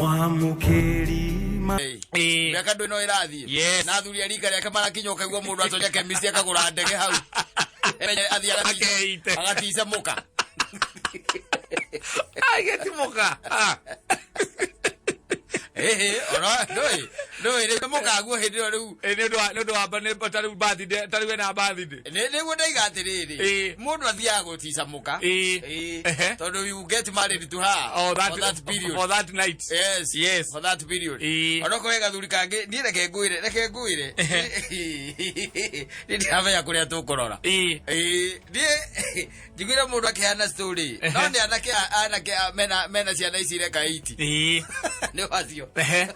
Mwamũkĩri ma Ĩĩ. Mĩaka ndũ ĩno ĩrathiĩ. Yes. Na athuri a rika rĩake marakinya ũkaigua mũndũ atonya chemist akagũra ndege hau. Athiĩ Akeite. agatica mũka. Agĩtimũka. Ah. Ĩhĩ, ona ndũĩ ndũĩ rĩu mũkaguo hĩndĩ ĩyo rĩu. Ĩ, nĩ ũndũ wa nĩ ũndũ wa nĩ ta rĩu birthday, ta rĩu ena birthday. Nĩguo ndaiga atĩrĩrĩ, Ĩĩ. mũndũ athiaga gũtica mũka. Ĩĩ. Ĩĩ. Ehe. Tondũ you get married to her Oh, that, for that period. For that night. Yes. Yes. For that period. Ĩĩ. Ona korwo gathuri kangĩ, niĩ reke ngwĩre, reke ngwĩre. Niĩ ndiramenya kũrĩa tũkũrora. Ĩĩ. Ĩĩ, niĩ njiguire mũndũ akĩheana story. No nĩ anake anake mena ciana ici ireka 80. Ĩĩ. Nĩ wacio. Ehe.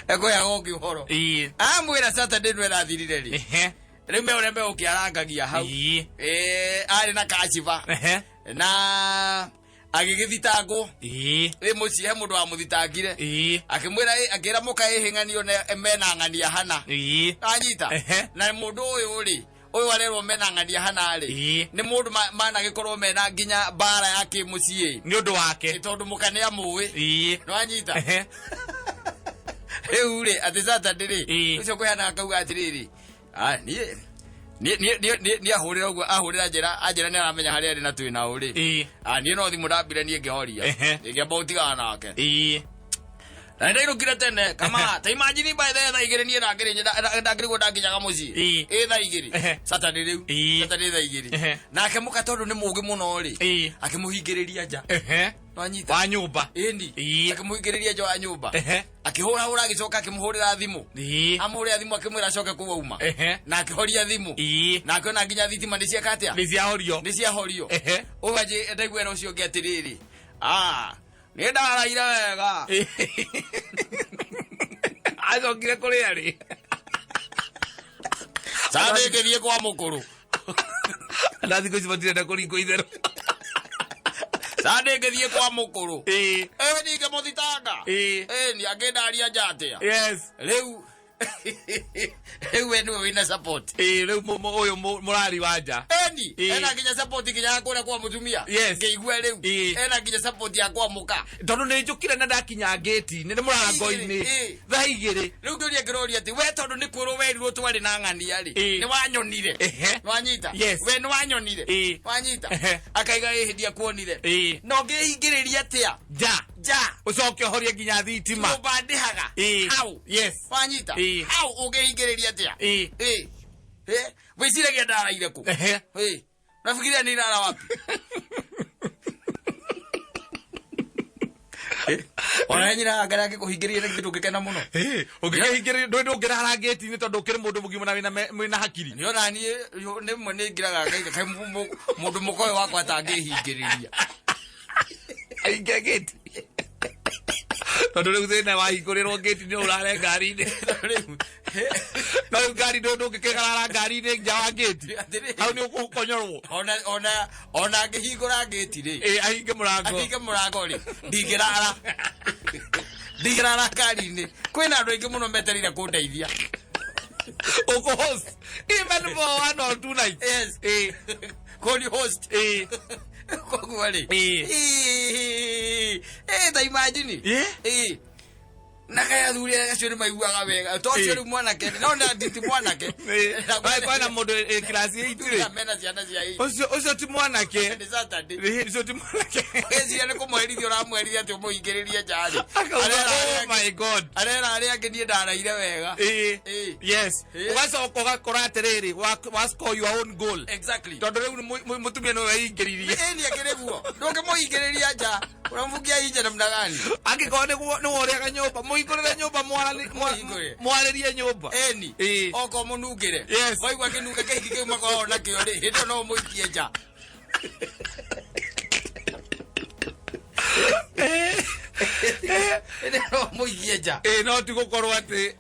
Ekũheaga ũngĩ ũhoro. Ĩĩ. Amwĩra Saturday nĩ ĩrathirire rĩ. Ehe. Rĩu me ũrĩa megũkĩarangagia hau. Ĩĩ. Ĩĩ, arĩ na kaciba. Ehe. Na agĩgĩthitangwo. Ĩĩ. Ĩ mũciĩ he mũndũ wamũthitangire. Ĩĩ. Akĩmwĩra akĩra mũka ĩhĩng'anio mena ng'ania hana. Ĩĩ. Anyita. Ehe. Na mũndũ ũyũ rĩ, ũyũ arerwo mena ng'ania hana rĩ, Ĩĩ. nĩ mũndũ managĩkorwo mena nginya mbara ya kĩmũciĩ. Nĩ ũndũ wake. Ĩ tondũ mũka nĩ amũĩ. Ĩĩ. Nĩwanyita? Ehe. Rĩu rĩ, atĩ Saturday rĩ, Ĩĩ. ũcio kũheana akauga atĩrĩrĩ, ah, niĩ niĩ niĩ niĩ niĩ niĩ ahũrĩra ũguo ahũrĩra njĩra anjĩra nĩ aramenya harĩa arĩ na twĩ na ũ rĩ. Ĩĩ. Ah, niĩ no thimũ ndambire niĩ ngĩhoria. Ehe. Ngĩamba gũtigana nake. Ĩĩ. Na nĩndainũkire tene kama ta imagine by the thaa igĩrĩ niĩ ndangĩrĩ ndangĩrigwo ndakinyaga mũciĩ. Ĩĩ. Ĩ thaa igĩrĩ. Ehe. Saturday rĩu. Ĩĩ. Saturday thaa igĩrĩ. Ehe. Nake mũka tondũ nĩ mũũgĩ mũno rĩ. Ĩĩ. Akĩmũhingĩrĩria nja. Ehe. Nwanyita. Wa nyũmba. Ĩni. Ĩĩ. Akĩmũhingĩrĩria nja wa nyũmba. Ehe. Akĩhũrahũra agĩcoka akĩmũhũrĩra thimũ. Ĩĩ. Amũhũrĩra thimũ akĩmwĩra acoke kũu auma. Ehe. Na akĩhoria thimũ. Ĩĩ. Na akĩona nginya thitima nĩ cieka atĩa? Nĩ ciahorio. Nĩ ciahorio. Ehe. Ũguo ndaiguera ũcio ũngĩ atĩrĩrĩ. Ah, nĩ ndaraire wega. Acokire kũrĩa rĩ. Sasa ngĩthiĩ kwa mũkũrũ. Na thikũ ici matirenda kũringwo itherũ. Sasa ngĩthiĩ kwa mũkũrũ. Ĩĩ. Ĩ ningĩ mũthitanga. Ĩĩ. Ĩ ni angĩndaria nja atĩa? Yes. Rĩu rĩu we nĩwe wĩna support. Ĩĩ rĩu ũyũ mũrari wa nja. Eni, Ĩĩ. ena nginya support nginya ya kũrĩa kwa mũtumia. Yes. Ngĩigua rĩu. Ĩĩ. Ena nginya support ya kwa mũka. Tondũ nĩ njũkire na ndakinya ngĩti-inĩ nĩ mũrango-inĩ Ĩĩ. thaa igĩrĩ. Rĩu kĩũria kĩroria atĩ we tondũ nĩ kwĩrwo werirwo twarĩ na ng'ania rĩ, Ĩĩ. nĩ wanyonire. Ehe. Wanyita? Yes. We nĩ wanyonire. Ĩĩ. Wanyita? Ehe. Akaiga ĩ hĩndĩ akuonire. Ĩĩ. Na ũngĩhingĩrĩria atĩa? Nja. Nja. Ũcoke ũhorie nginya thitima. Nyũmba ndĩhaga. Ĩĩ. Hau. Yes. Wanyita? Ĩĩ. Hau ũngĩhingĩrĩria atĩa? Ĩĩ. Ĩĩ. Ĩ, wĩciragia ndaraire kũ? Ehe. Ĩ. Unafikiria nilala wapi? Ona nyina angara akĩkũhingĩrĩria nĩ kĩndũ ũngĩkena mũno. Ĩĩ, ũngĩkĩhingĩrĩria ndũĩ ndũngĩrara ngĩti-inĩ tondũ ũkĩrĩ mũndũ mũgima na wĩna hakiri. Nĩ ona niĩ rĩmwe nĩ ngiraga ngaiga kaĩ mũndũ mũka ũyũ wakwa atangĩhingĩrĩria. Ainge ngĩti. Tondũ rĩu thĩna wahingũrĩrwo ngĩti nĩ ũrare ngari-inĩ. Rĩu No rĩu ngari ndũngĩkĩgarara ngari-inĩ nja wa ngĩti. Atĩrĩrĩ. Hau nĩ ũgũkonyorwo. Ona angĩhingũra ngĩti rĩ. Ĩĩ ahinge mũrango. Ahinge mũrango rĩ, ndingĩrara. Ndingĩrara ngari-inĩ. Kwĩna andũ aingĩ mũno metereire kũndeithia. Ũkũ-host. Even for one or two nights. Yes. Ĩĩ. Kũni host. Ĩĩ. Koguo rĩ. Ĩĩ. Ĩĩ. Ĩĩ ta imagine. Ĩĩ. Ĩĩ. Na kaya athuri arĩa acio nĩ maiguaga wega. To ũcio Ĩĩ. rĩu mwanake. No na ti mwanake. Kwĩna mũndũ ĩ class 8 rĩ. Mena ciana cia eight. Ũcio ũcio ti mwanake. Nĩ Saturday. Ĩĩ, Ũcio ti mwanake. Wĩciria nĩ kũmũherithia ũramũherithia atĩ ũmũhingĩrĩrie nja rĩ. Akauga, Arera oh arĩa my God. arera arĩa angĩ niĩ ndaraire wega. Ĩĩ. Ĩĩ. Yes. Ĩĩ. Ũgacoka ũgakora atĩrĩrĩ, wa score your own goal. Exactly. Tondũ rĩu mũtumia nĩwe weingĩririe. Ĩĩ nĩ akĩrĩ guo. Ndũngĩmũhingĩrĩria nja. Unamfungia nje namna gani? Angĩkorwo nĩguo nĩwe ũrĩaga nyũmba, mũhingũrĩre nyũmba Mũhingũrĩre. mwarĩrie nyũmba. Ĩni. Ĩĩ. Okorwo mũnungĩre. Yes. Waigua kĩnunga kĩhiki kĩu makoragwo nakĩo rĩ, hĩndĩ ĩyo no ũmũikie nja. Hĩndĩ ĩyo no ũmũikie nja. Ĩĩ no ti gũkorwo atĩ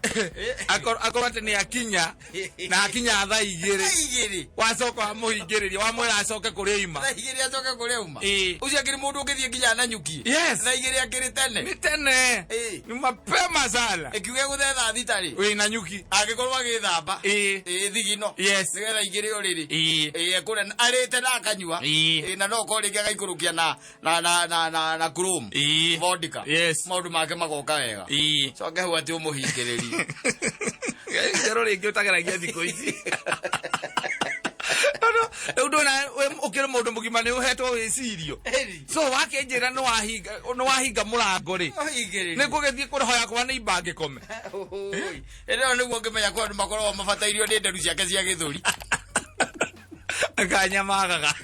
akorwo atĩ nĩ akinya na akinya thaa igĩrĩ Thaa igĩrĩ. wacoka wamũhingĩrĩria wamwĩra acoke kũrĩa ima. Thaa igĩrĩ acoke kũrĩa uma. Ĩĩ. Ũcio akĩrĩ mũndũ ũngĩthiĩ nginya Nanyuki. Yes. Thaa igĩrĩ akĩrĩ tene. Nĩ tene. Ĩĩ. Ni mapema sana. Ĩkiuga gũthe thaa thita rĩ. Wĩ Nanyuki. Angĩkorwo agĩthamba. Ĩĩ. Ĩĩ thigino. Yes. Nĩgetha igĩrĩ ũrĩrĩ. Ĩĩ. Ĩĩ ekũrĩa arĩte na akanyua. Ĩĩ. Ĩĩ na no okorwo rĩngĩ agaikũrũkia na na na na na na chrome. Ĩĩ. Vodka. Yes. Yes. Maũndũ make magoka wega. Ĩĩ. Coke hau atĩ ũmũhingĩrĩrie. Itherũ rĩngĩ ũtageragia thikũ ici. Tondũ rĩu ndona we ũkĩrĩ mũndũ mũgima nĩ ũhetwo wĩcirio. Ĩni. So wakĩnjĩra nĩ wahinga nĩ wahinga mũrango rĩ. Ũhingĩrĩrie. Nĩ ngũgĩthiĩ kũhoya kwa neighbor ngĩkome. Oi. Ĩndĩ ĩyo nĩguo ngĩmenya kwĩ andũ makoragwo mabatairio nĩ nderu ciake cia gĩthũri. Akanyamagaga.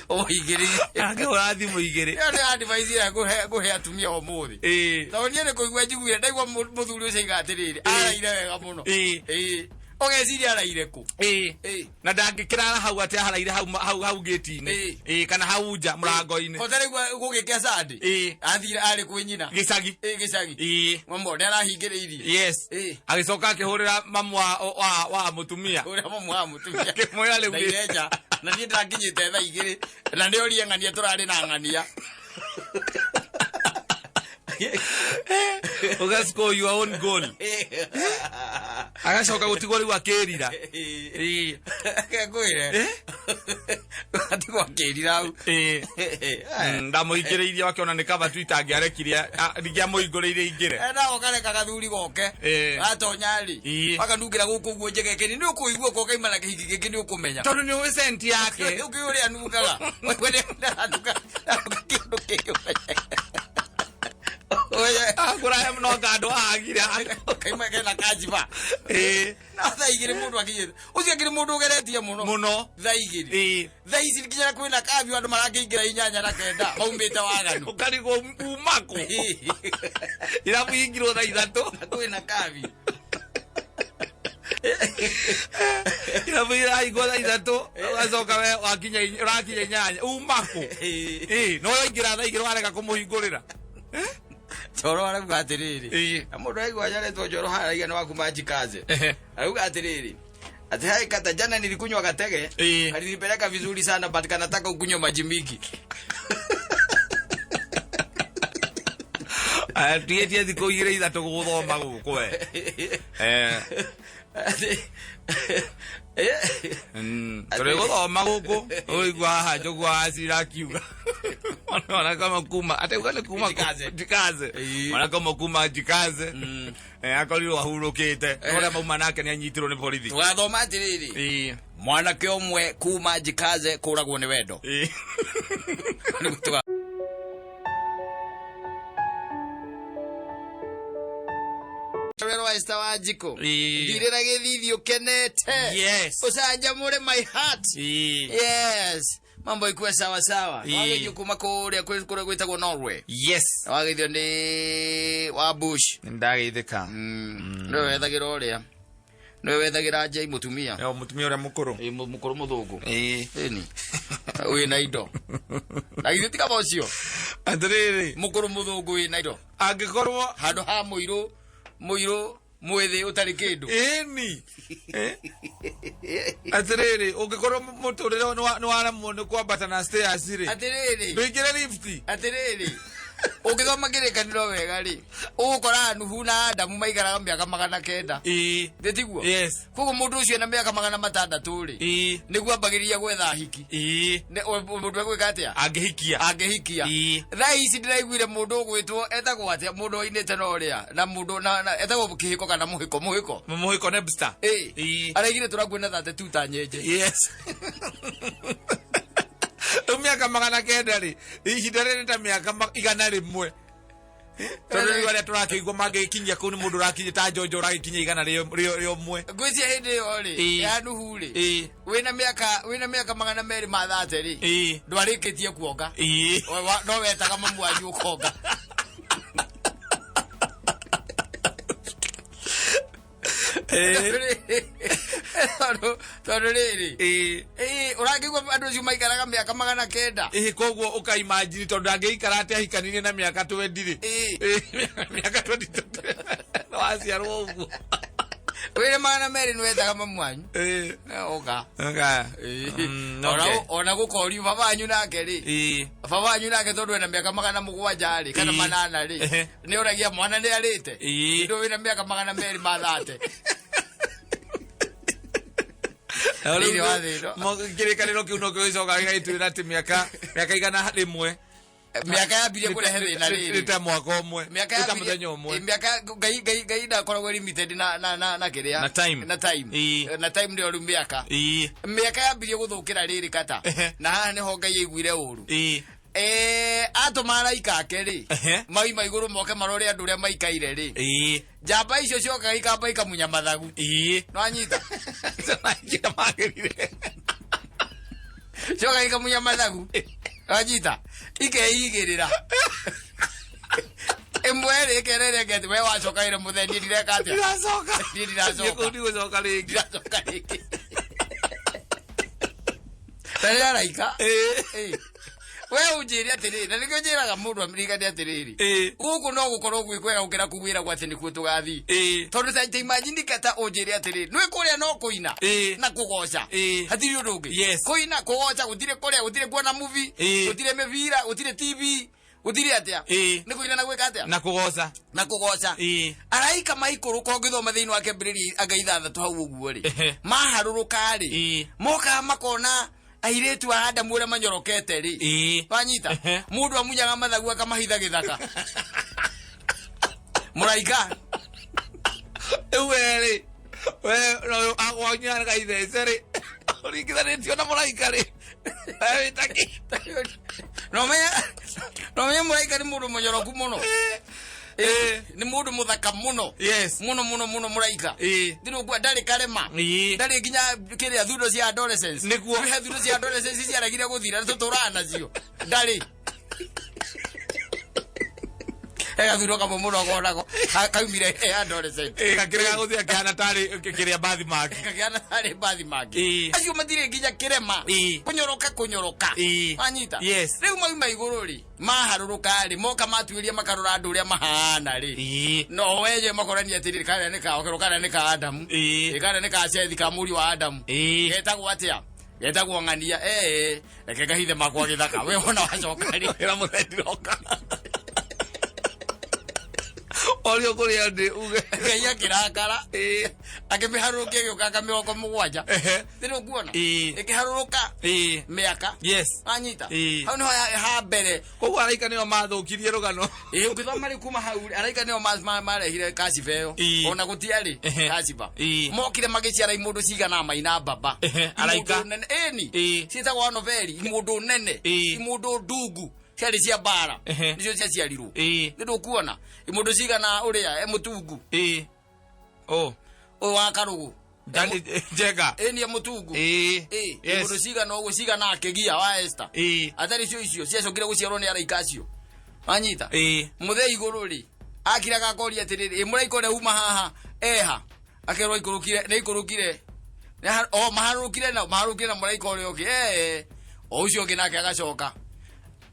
Ũhingĩrĩrie. Akĩhũra thimũ igĩrĩ. Ĩyo nĩ advice ĩrĩa ngũhe atumia ũmũthĩ. Ĩĩ. Tondũ niĩ nĩ kũigua njiguire ndaigua mũthuri ũcio aiga atĩrĩrĩ, araire wega mũno. Ĩĩ. Ĩĩ. Ũgeciria araire kũ? Ĩĩ. Ĩĩ. Na ndangĩkĩrara hau atĩ aharaire hau hau hau gĩti-inĩ. Ĩĩ. Ĩĩ kana hau nja mũrango-inĩ. Ũtaraigua gũgĩkĩa Sunday? Ĩĩ. Athire arĩ kwĩ nyina. Gĩcagi. Ĩĩ gĩcagi. Ĩĩ. Mambo nĩ arahingĩrĩirie. Yes. Ĩĩ. Agĩcoka akĩhũrĩra mamu wa mũtumia. Ũrĩa mamu wa mũtumia. Akĩmwĩra rĩu nĩ- Ndaire nja. Na niĩ ndĩrakinyĩte thaa igĩrĩ. Na nĩ orie ng'ania tũrarĩ na ng'ania. Ũga score your own goal. Agacoka gũtigwo rĩu akĩrira. Ĩĩ. Ngwĩre. Eh? Atigwo akĩrira hau. Ĩĩ. Ndamũhingĩrĩirie wakĩona nĩ kaba tu itangĩarekire ndingĩamũhingũrĩire ingĩre. Endaga ũkareka gathuri goke. Ĩĩ. Gatonya rĩ. Ĩĩ. Wakanungĩra gũkũ ũguo njegekeni nĩ ũkũigua ko kaima na kĩhiki gĩkĩ nĩ ũkũmenya. Tondũ nĩ ũĩ centi yake. Ũkĩ ũrĩa anungaga. We nĩ aranunga kĩndũ kĩngĩ. Oye. Akũrahe mũno kandũ agire. Kaima kena kanjiba. Ĩĩ. Na thaa igĩrĩ mũndũ akinyĩte. Ũcio akĩrĩ mũndũ ũgeretie mũno. Mũno. Thaa igĩrĩ. Ĩĩ. Thaa ici nginya kwĩna kambio andũ marakĩingĩra 8:09 maumĩte waganu. Ũkarigwo uma kũ. Irabu ingirwo thaa ithatũ. Kwĩna kambi. Irabu irahingwo thaa ithatũ. Ũgacoka we wakinya ũrakinya 8. Uma kũ. Ĩĩ. No waingĩra thaa igĩrĩ warega kũmũhingũrĩra. Njoro arauga atĩrĩrĩ. Ĩĩ. Na mũndũ aigua nyaretwo Njoro harĩa arauga nĩ wa kuma Njikaze. Ehe. Arauga atĩrĩrĩ. Ati hai kata jana nilikunywa katege. Ĩĩ. Kalinipeleka vizuri sana but kanataka ukunywe maji mingi. Tigĩtie thikũ igĩrĩ ithatũ gũthoma gũkũ we. Eh. Tũrĩ gũthoma gũkũ ũigua haha njũgua wacira akiuga ona kama kuma atauga nĩ kuma Jikaze. Jikaze Ĩĩ. ona kama kuma Jikaze akorirwo ahurũkĩte ũrĩa mauma nake nĩ anyitirwo nĩ borithi. Tũgathoma atĩrĩrĩ. Ĩĩ. Mwanake ũmwe kuma Njikaze kũragwo nĩ wendo. Ĩĩ. Nĩguo tũga- Rwero wa Esther Wanjikũ. Ĩĩ. Ndirĩra gĩthithi ũkenete. Yes. Ũcanjamũre my heart. Ĩĩ. Yes. Mambo ikuwe sawa sawa. Ĩĩ. Wageithio kuma kũrĩa kũrĩa gwĩtagwo Norway. Yes. Wageithio nĩ wa Bush. Nĩndageithĩka. Nĩwe wethagĩra ũrĩa. Nĩwe wethagĩra Jay mũtumia. Ĩyo mũtumia ũrĩa mũkũrũ. Ĩ, mũkũrũ mũthũngũ. Ĩĩ. Ĩni. Wĩna indo. Na githĩ ti kaba ũcio. Atĩrĩrĩ. Mũkũrũ mũthũngũ wĩna indo. Angĩkorwo Handũ ha mũirũ mũirũ mwĩthĩ ũtarĩ kĩndũ. Ĩni. Atĩrĩrĩ ũngĩkorwo mũtũrĩre nĩ waremwo nĩ kwambata na stairs rĩ. Atĩrĩrĩ. Ndũingĩre lift. Atĩrĩrĩ. Ũngĩthoma kĩrĩkanĩro wega rĩ, ũgũkora Nuhu na Adamu maikaraga mĩaka 900. Ĩĩ. Thĩ tiguo? Yes. Koguo mũndũ ũcio ena mĩaka 600 rĩ, Ĩĩ. nĩguo ambagĩrĩria gwetha hiki. Ĩĩ. Mũndũ egwĩka atĩa? Angĩhikia. Angĩhikia. Ĩĩ. Thaa ici ndĩraiguire mũndũ ũgwĩtwo etagwo atĩa mũndũ wainĩte na ũrĩa na mũndũ na etagwo kĩhĩko kana mũhĩko mũhĩko. Mũhĩko Nebster. Ĩĩ. Ĩĩ. Araigire tũrakuona 32 ta nyenje. Yes. Rĩu mĩaka 900 rĩ, ihinda rĩrĩ nĩ ta mĩaka 100. Tondũ rĩu arĩa tũrakĩigua mangĩkinyia kũu nĩ mũndũ ũrakinyia ta Njonjo ũragĩkinyia 101. Ngwĩciria hĩndĩ ĩyo rĩ, Ĩĩ. ya Nuhu rĩ, Ĩĩ. wĩna mĩaka 230 rĩ, Ĩĩ. ndwarĩkĩtie kuonga. Ĩĩ. No wetaga mamu wanyu ũkonga. Tondũ rĩrĩ, Ĩĩ. ĩĩ, ũrakĩigua andũ acio maikaraga mĩaka 900. Ĩĩ koguo ũkaimagine tondũ ndangĩikara atĩ ahikanirie na mĩaka 20 rĩ. Ĩĩ. Ĩĩ, mĩaka 22 no waciarwo ũguo. Wĩna 200 nĩ wetaga mamu wanyu. Ĩĩ. Oka. Okay. Okay. Ona gũkorio baba wanyu nake rĩ. Ĩĩ. Baba wanyu nake tondũ ena mĩaka 700 rĩ kana Ĩĩ. 800 rĩ Ehe. nĩ oragia mwana nĩ arĩte. Ĩĩ. Ndũ wĩna mĩaka 230. Na rĩu Thĩinĩ wa thĩ ĩno. Kĩrĩkanĩro kĩu no gĩcokaga gĩgagĩtwĩra atĩ mĩaka 100 Mĩaka yambirie kũrehe thĩna Nĩ rĩrĩ. ta mwaka ũmwe. Mĩaka Nĩ ta yambirie- mũthenya ũmwe. Mĩaka Ngai ndakoragwo limited na kĩrĩa. Na time. Na time. Ĩĩ. Na time nĩyo rĩu mĩaka. Ĩĩ. Mĩaka yambirie gũthũkĩra rĩrĩ kata. Ehe. Na haha nĩho Ngai aiguire ũru. Ĩĩ. Atũma araika ake rĩ. Ehe. Mauma igũrũ moke marore andũ ũrĩa maikaire rĩ. Ĩĩ. Njamba icio ciokaga ikamba ikamunya mathagu. Ĩĩ. Nĩwanyita? Njĩra magĩrire. Ciokaga ikamunya mathagu. Wanyita? Ikeigĩrĩra. Ĩmwe rĩ ĩkera ĩrĩa ĩngĩ atĩ we wacoka wĩra mũthee niĩ ndireka atĩa? Ndiracoka. Niĩ ndiracoka. Niĩ kũu ndigũcoka rĩngĩ. Ndiracoka rĩngĩ. Na nĩ araika. Ĩĩ. Ĩĩ. We ũnjĩre atĩrĩrĩ, na nĩkĩo njĩraga mũndũ aririkane atĩrĩrĩ. Ĩĩ. Gũkũ no gũkorwo gwĩ kwega gũkĩra kũu wĩragwo atĩ nĩkuo tũgathiĩ. Ĩĩ. Tondũ ta imagine kata ũnjĩre atĩrĩrĩ, nĩ kũrĩa no kũina Ĩĩ. na kũgoca. Ĩĩ. Hatirĩ ũndũ ũngĩ. Yes. Kũina, kũgoca, gũtirĩ kũrĩa, gũtirĩ kuona movie, Ĩĩ. gũtirĩ mĩbira, gũtirĩ TV, gũtirĩ atĩa. Ĩĩ. Nĩ kũina na gwĩka atĩa? Na kũgoca. Na kũgoca. Ĩĩ. Araika maikũrũka ũngĩthoma thĩinĩ wa kĩambĩrĩria anga ithathatũ hau ũguo rĩ. Ehe. Maharũrũka rĩ. Ĩĩ. Mokaga makona airĩtu a Adamu ũrĩa manyorokete rĩ. Ĩĩ. Wanyita? Ehe. Mũndũ amunyaga mathagu akamahitha gĩthaka. Mũraika. Rĩu we rĩ. We no agwanyana gaithece rĩ. Ũringithanĩtio na mũraika rĩ. We wĩta kĩ? No menye mũraika nĩ mũndũ mũnyoroku mũno. Ĩĩ. Nĩ mũndũ mũthaka mũno. Yes. Mũno mũno mũno mũraika. Ĩĩ. Ndĩrũkua ndarĩ karema. Ĩĩ. Ndarĩ nginya kĩrĩa thundo cia adolescence. Nĩguo. Kwĩ thundo cia adolescence ciaregire gũthira tũtũraga nacio. Ndarĩ. Gathundo kamwe mũno akonako kaumire e adolescent. Ĩĩ, gakĩrega gũthiĩ akĩhana tarĩ kĩrĩa bathi maki. Kakĩhana tarĩ bathi maki. Ĩĩ. Acio matirĩ nginya kĩrema. Ĩĩ. Kũnyoroka kũnyoroka. Ĩĩ. Wanyita? Yes. Rĩu mauma igũrũ rĩ, maharũrũka rĩ, moka matuĩria makarora andũ ũrĩa mahana rĩ. Ĩĩ. No wenye makorania atĩrĩrĩ, karĩa nĩ ka Okero, karĩa nĩ ka Adamu. Ĩĩ. Ĩ, karĩa nĩ ka Sethi, ka mũriũ wa Adamu. Ĩĩ. Getagwo atĩa? Getagwo ng'ania. Ĩĩ, reke ngahithe makwa gĩthaka. We wona wacoka rĩ. Wĩra mũthee ndiroka. Orio kũrĩa ndĩ uge. Ngai akĩrakara. Ĩĩ. Akĩmĩharũrũkia ĩgĩũka anga mĩrongo mũgwanja. Ehe. Nĩ ũkuona? Ĩĩ. Ĩkĩharũrũka Ĩĩ. mĩaka. Yes. Wanyita? Ĩĩ. Hau nĩho ha mbere. Koguo araika nĩo mathũkirie rũgano. Ĩĩ, ũngĩthoma rĩu kuma hau araika nĩo marehire kaciba ĩyo. Ĩĩ. Ona gũtiarĩ Ehe. kaciba. Ĩĩ. Mokire magĩciara imũndũ cigana maina mbaba. Ehe, araika. Imũndũ nene. Ĩni. Ĩĩ. Ciĩtagwo noveli, imũndũ nene. Ĩĩ. Imũndũ ndungu. Ciarĩ cia mbara. Ehe. Nĩcio ciaciarirwo. Ĩĩ. Nĩ ndũkuona. Imũndũ cigana ũrĩa e mũtungu. Ĩĩ. Oh. Ũyũ wa karũgũ. Dani Njega. Ĩni e mũtungu. Ĩĩ. Ĩĩ. Yes. Imũndũ cigana ũguo cigana akĩgia wa Esther. Ĩĩ. Atarĩ cio icio ciacokire gũciarwo nĩ araika acio. Wanyita? Ĩĩ. Mũthee igũrũ rĩ akiraga akoria atĩrĩrĩ, ĩ mũraika ũrĩa uma haha eha akerwo aikũrũkire nĩ aikũrũkire o maharũrũkire na maharũrũkire na mũraika ũrĩa ũngĩ ee o ũcio ũngĩ nake agacoka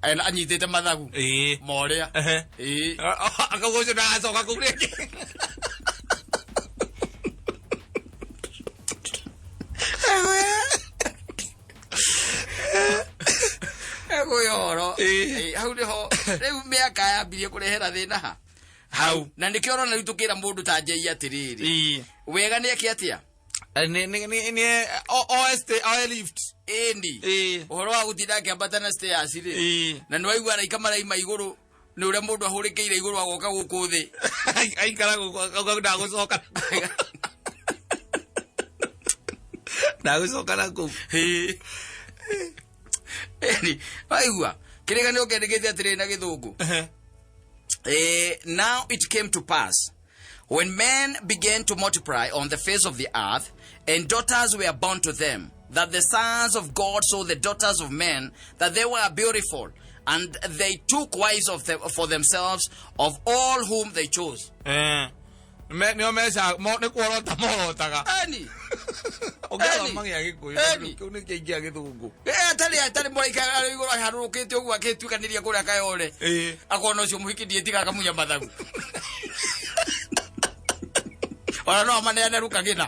anyitĩte mathagu Ĩĩ. morĩa. Ehe. Ĩĩ. Akauga ũcio ndagacoka kũu rĩngĩ. Egũya ũhoro. Ĩĩ. Ĩĩ, hau nĩho rĩu mĩaka yambirie kũrehera thĩna ha Hau. na nĩkĩo ũrona rĩu tũkĩra mũndũ ta njei atĩrĩrĩ, Ĩĩ. wega nĩ eke atĩa? Nĩ o lift. Ĩni. Ĩĩ. Ũhoro wa gũtinda akĩambata na stairs rĩ. Ĩĩ. Na nĩ waigua araika maraima igũrũ nĩ ũrĩa mũndũ ahũrĩkĩire igũrũ agoka gũkũ thĩ. Aikara gũkũ akauga ndagũcoka. Ndagũcoka na kũu. Ĩĩ. Ĩni, waigua kĩrĩkanĩro kĩandĩkĩte atĩrĩrĩ na gĩthũngũ. Ehe. Now it came to pass, when men began to multiply on the face of the earth, and daughters were born to them, that the sons of God saw the daughters of men, that they were beautiful, and they took wives for themselves of all whom they chose. Eh. Nĩo meca nĩ kuorota morotaga. Eni. Ũngĩthoma gĩa gĩkũyũ Eni. kĩu nĩ kĩingĩ gĩa gĩthũngũ. Atarĩ mũraika arĩ igũrũ aharũrũkĩte ũguo akĩtuĩkanĩria kũrĩa kayore. Ĩĩ. Akona ũcio mũhiki ndiĩtiga akamunya mathagu. Ona no amaneane rukagĩna.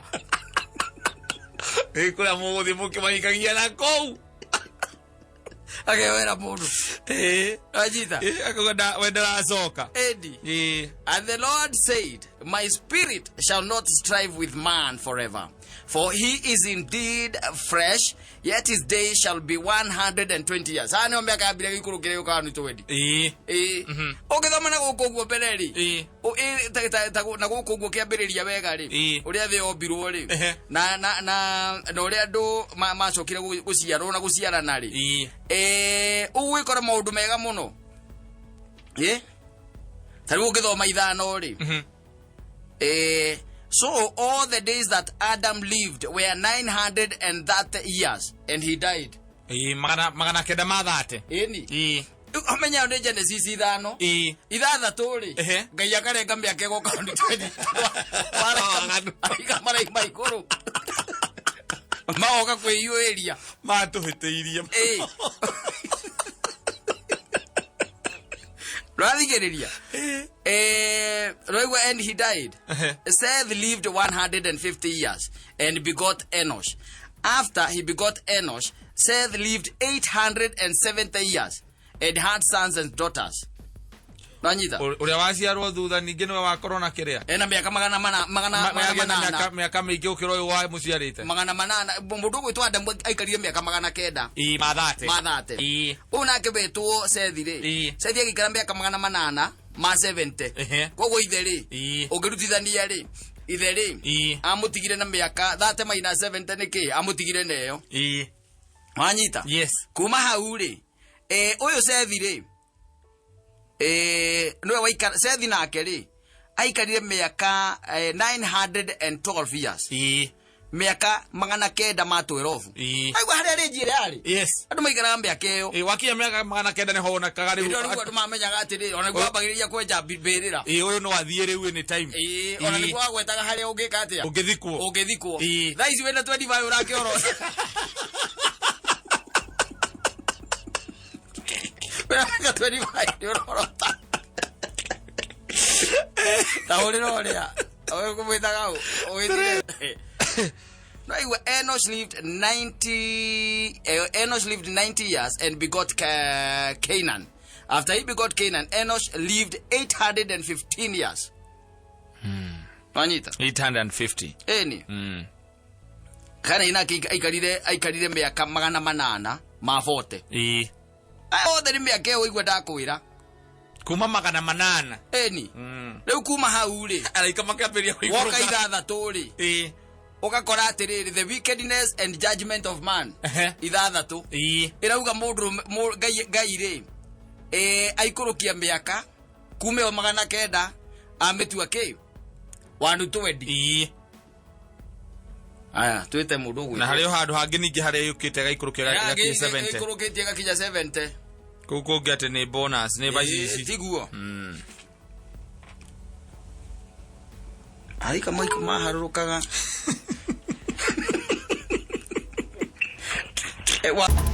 Ĩ kũrĩa mũgũthiĩ mũkĩmahikagia na kũu. Akewera mũndũ. Ĩĩ. Wanyita? Ĩĩ, akauga we ndaracoka. Edi. Ĩĩ. And the Lord said, My spirit shall not strive with man forever, For he is indeed fresh, yet his days shall be 120 years. Haha nĩho mĩaka yambire gĩikũrũkĩre yũkaga nĩ twendi. Ĩĩ. Ũngĩthoma na gũkũ ũguo mbere rĩ, na gũkũ ũguo kĩambĩrĩria wega rĩ, ũrĩa thĩ yombirwo rĩ, na ũrĩa andũ macokire gũciarwo na gũciarana rĩ, ũgwĩkora maũndũ mega mũno. Ta rĩu ũngĩthoma 5 rĩ, so all the days that Adam lived were 930 years and he died. Magana kenda ma thate. Ĩni. Ũmenya nĩ Genesis 5. 6 rĩ, Ngai akarenga mĩaka ĩgoka nĩ twenty. Aiga maraima igũrũ. Magoka kwĩiyũĩria. Matũhĩtĩirie. Rwathigĩrĩria. Rwaigua and he died. Seth lived 150 years and begot Enosh. After he begot Enosh, Seth lived 870 years and had sons and daughters. Nanyita. Ũrĩa waciarwo thutha ningĩ nĩwe wakorwo na kĩrĩa. Ena mĩaka magana mana magana magana Magana manana. Mĩaka mĩingĩ gũkĩra ũyũ wa mũciarĩte. 800. Mũndũ ũgwĩtwo Adamu aikarire mĩaka 900. Ma thate. Ma thate. Ũyũ nake wetwo Sethi rĩ. Sethi agĩikara mĩaka 870. Koguo ithe rĩ, ũngĩrutithania rĩ, ithe rĩ, amũtigire na mĩaka 30 minus 70 nĩ kĩ? Amũtigire na ĩyo. Wanyita? Yes. Kuma hau rĩ, ũyũ Sethi rĩ, nĩwe waikara, Sethi nake rĩ, aikarire mĩaka 912 years. Mĩaka 912. Aigua harĩa rĩnji ĩrĩa yarĩ. Andũ maikaraga mĩaka ĩyo. Wakinya mĩaka 900 nĩho wonekaga rĩu. Rĩu andũ mamenyaga atĩrĩrĩ, ona nĩguo wambagĩrĩria kwenja mbĩrĩra. Ũyũ no athiĩ rĩu any time. Ona nĩguo wagwetaga harĩa ũngĩka atĩa? Ũngĩthikwo. Ũngĩthikwo. Thaa ici wĩna 25 ũrakĩorota. Wĩna mĩaka 25 nĩ ũrorota. Ta hũrĩra ũrĩa. Ũyũ kũmwĩtaga ũ? Ũgĩtire. No, he, Enosh lived 90. Enosh lived 90 years and begot Canaan. After he begot Canaan, Enosh lived 815 years. Wanyita? 850. Eni. Kana ina aikarire mĩaka 840. Aya othe nĩ mĩaka ĩyo ũigua ndakwĩra. Kuma 800. Eni. Rĩu kuma hau rĩ. Araika makĩambĩrĩria kũikũrũka. Woka 6 rĩ. Ũgakora atĩrĩrĩ, the wickedness and judgment of man. 6. Ĩrauga mũndũ, Ngai rĩ, aikũrũkia mĩaka kuma ĩyo 900 amĩtua kĩ? 120. Aya, twĩte mũndũ ũgwĩtwo. Na harĩ o handũ hangĩ ningĩ harĩa yũkĩte ĩgaikũrũkia ĩgakinya 70. Ĩikũrũkĩtie ĩgakinya 70. Kũu kũngĩ atĩ nĩ bonus, nĩ bacici. Tiguo. Araika maiko maharũrũkaga. Wa-